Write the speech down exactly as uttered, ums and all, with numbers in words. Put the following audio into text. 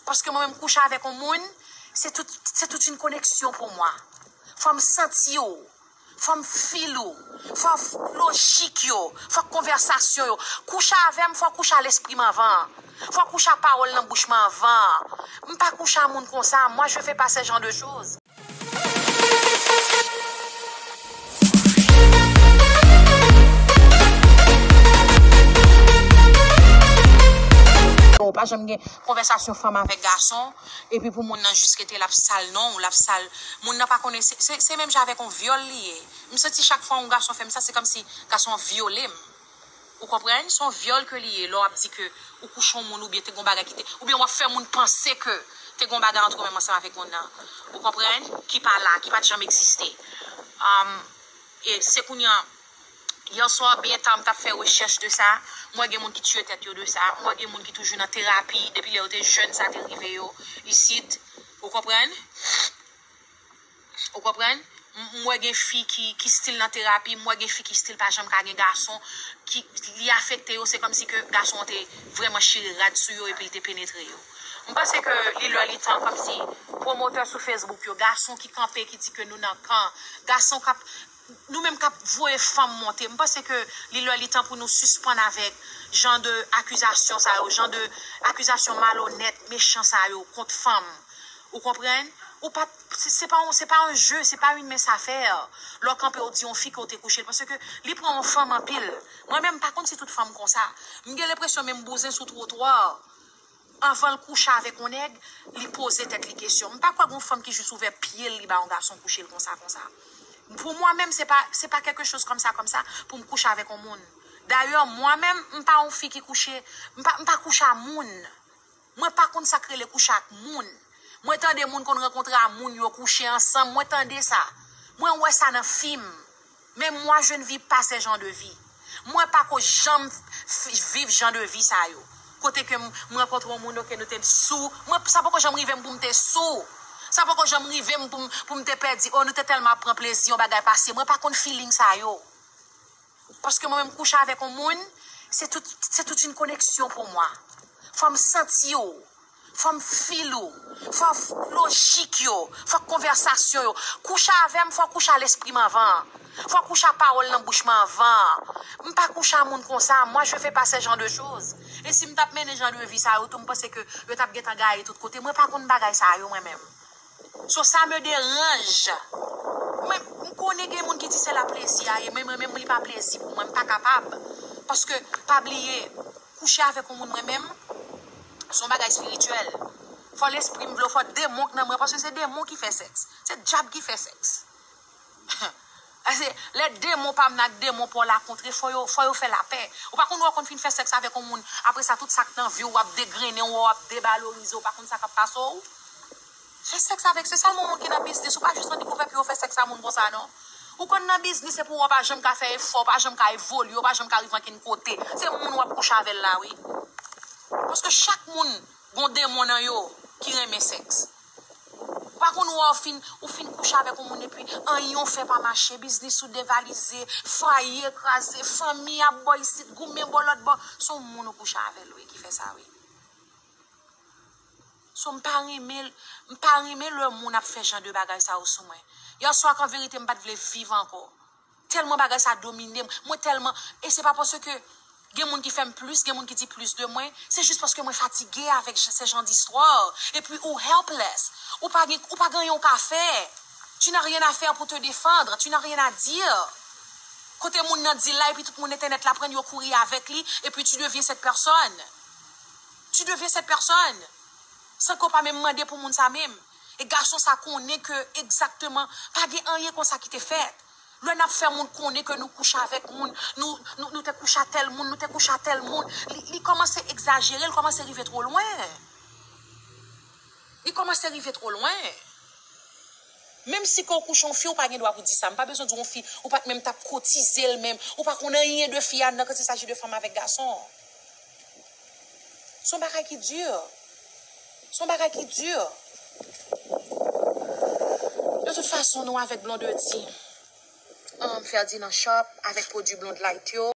Paske mwen menm kouche avèk yon moun, se tout, se tout yon koneksyon pou mwen. Fò m santi w, fò m feel ou, fò lojik yo, fò konvèsasyon yo. Kouche avè m, fò kouche a lespri m anvan. Fò kouche a pawòl nan bouch mwen anvan. M pa kouche a moun konsa, moi je fais pas ce genre de choses. Ou pa janm gen konvèsasyon fanm avèk gason, epi pou moun nan jis rete l ap sal non w, l ap sal. Moun nan pa konnen, se, se, se menm jan avèk yon vyòl li ye. M santi chak fwa yon gason fè m sa, se kòmsi gason an vyole m. Ou konprann? Se yon vyòl ke li ye, lè w ap di ke ou kouche yon moun oubyen te gen yon bagay ki te, oubyen w ap fè moun panse ke te gen yon bagay antre w menm ansanm avèk moun nan. Ou konprann? Ki pa la, ki pa t janm egziste. Um, e se kounye a, yè swa byen ta, m t ap fè rechèch de sa. M wè gen moun ki tiye tèt yo de sa. M wè gen moun ki toujou nan terapi. Depi lè yo te jèn, sa te rive yo isit. Ou konprann? Ou konprann? M, m wè gen fi ki, ki still nan terapi, m wè gen fi ki still pa janm ka gen gason, ki li afekte yo, se kòmsi ke gason an te vrèman chire rad sou yo epi l te penetre yo. M panse ke li lè li tan kòmsi pwomotè sou Facebook yo, gason ki kanpe, ki di ke nou nan kan, gason k ap, nou menm k ap voye fanm monte. M panse ke li lè li tan pou nou sispann avèk jan de akizasyon sa yo, jan de akizasyon malonèt, mechan sa yo kont fanm. Ou konprann? Ou pa, se, se pa yon, se pa yon je, se pa yon mince affaire. Lè w kanpe, w di yon fi ke w te kouche l, paske li pran yon fanm anpil. Mwen menm, m pa konn si tout fanm konsa. M gen lenpresyon menm bouzen sou twotwa, anvan l kouche avèk yon nèg, li poze tèt li kesyon. M pa kwè gen yon fanm ki jis ouvè pye l, li ba yon gason kouche l konsa, konsa. Pou mwen menm, se pa, se pa quelque chose comme ça, comme ça, pou m kouche avèk yon moun. Dayè, mwen menm, m pa yon fi ki kouche, m pa, m pa kouche a moun. Mwen pa konn sa k rele kouche ak moun. Mwen tande moun konn rankontre a moun yo kouche ansanm. Mwen tande sa. Mwen wè sa nan fim. Men moi, je ne vis pas ce genre de vie. Mwen pa ko janm f-, viv jan de vi sa yo. Kote ke m, m rankontre yon moun, oke, nou te sou. Mwen, sa poko janm rive m pou m te sou. Sa poko janm rive m pou m, pou m te pèdi. Oh, nou te tèlman ap pran plezi, yon bagay pase. Mwen pa konn feeling sa yo. Paske mwen menm kouche avèk yon moun, se tout, se tout yon koneksyon pou mwen. Fò m santi w, fò m feel ou, fò lojik yo, fò konvèsasyon yo. Kouche avè m, fò kouche a lespri m anvan. Fò kouche a pawòl nan bouch mwen anvan. M pa kouche a moun konsa, moi je fais pas ce genre de choses. E si m t ap mennen jan de vi sa yo tou, m panse ke yo t ap gentan gaye tout kote. Mwen pa konn bagay sa yo mwen menm. So, ça me dérange. Mwen, m konnen gen moun ki di se la plezi a ye, men mwen menm, li pa plezi pou mwen, m pa kapab. Paske, pa bliye, kouche avèk yon moun mwen menm, se yon bagay espirityèl. Fò lespri m vle w, fò demon k nan mwen, paske se demon ki fè sèks. Se dyab ki fè sèks. Paske lè demon pa m nan ak demon pa w la kontre, fò yo, fò yo fè lapè. Ou pa konn wè w konn fin fè sèks avèk yon moun, apre sa, tout sa k nan vi w, w ap degrennen, w ap devalorize, w pa konn sa k ap pase w. Fè sèks avèk, se sèlman moun ki nan biznis, ou pa jis nan dekouvè ke yo fè sèks a moun konsa, non. Ou konn nan biznis, se pou ou pa janm ka fè efò, ou pa janm ka evolye, ou pa janm ka rive ankenn kote. Se moun w ap kouche avè l la, wi. Paske chak moun gon demon nan yo ki renmen sèks. Ou pa konn wè w fin, ou fin kouche avèk yon moun epi anyen w fè pa mache, biznis ou devalize, fwaye kraze, fanmi ap bò isit, goumen bò lòt bò. Se yon moun ou kouche avè l, wi, ki fè sa, wi. So, m pa renmen, m pa renmen lè moun ap fè jan de bagay sa yo sou mwen. Yè swa, an verite, m pa t vle viv ankò. Tèlman bagay sa domine m. Mwen tèlman, e se pa paske gen moun ki fè m plis, gen moun ki di plis de mwen. Se jis paske mwen fatige avèk j-, se jan d'istwa. Epi ou helpless. Ou pa gen, ou pa gen anyen ou ka fè. Tu n'as rien à faire pour te défendre. Tu n'as rien à dire. Kote moun nan di l la, epi tout moun entènèt la pran l, yo kouri avèk li, epi tu deviens cette personne. Tu deviens cette personne. San ke w pa menm mande pou moun sa menm. E gason sa konnen ke egzakteman, pa gen anyen konsa ki te fèt. Lè n ap fè moun konnen ke nou kouche avèk moun, nou, nou, nou te kouche a tèl moun, nou te kouche a tèl moun, li, li kòmanse egzajere, li kòmanse rive twò lwen. Li kòmanse rive twò lwen. Menm si ke w kouche yon fi, ou pa gen dwa pou di sa. M pa bezwen di w yon fi, ou pa t menm t ap kotize l menm. Ou pa konn anyen de fi a, nan kan il s'agit de fanm avèk gason. Se yon bagay ki di. Se yon bagay ki di. De tout fason, nou avèk Blondedy, um, Ferdinand Shop, avèk pwodui Blonde Light yo.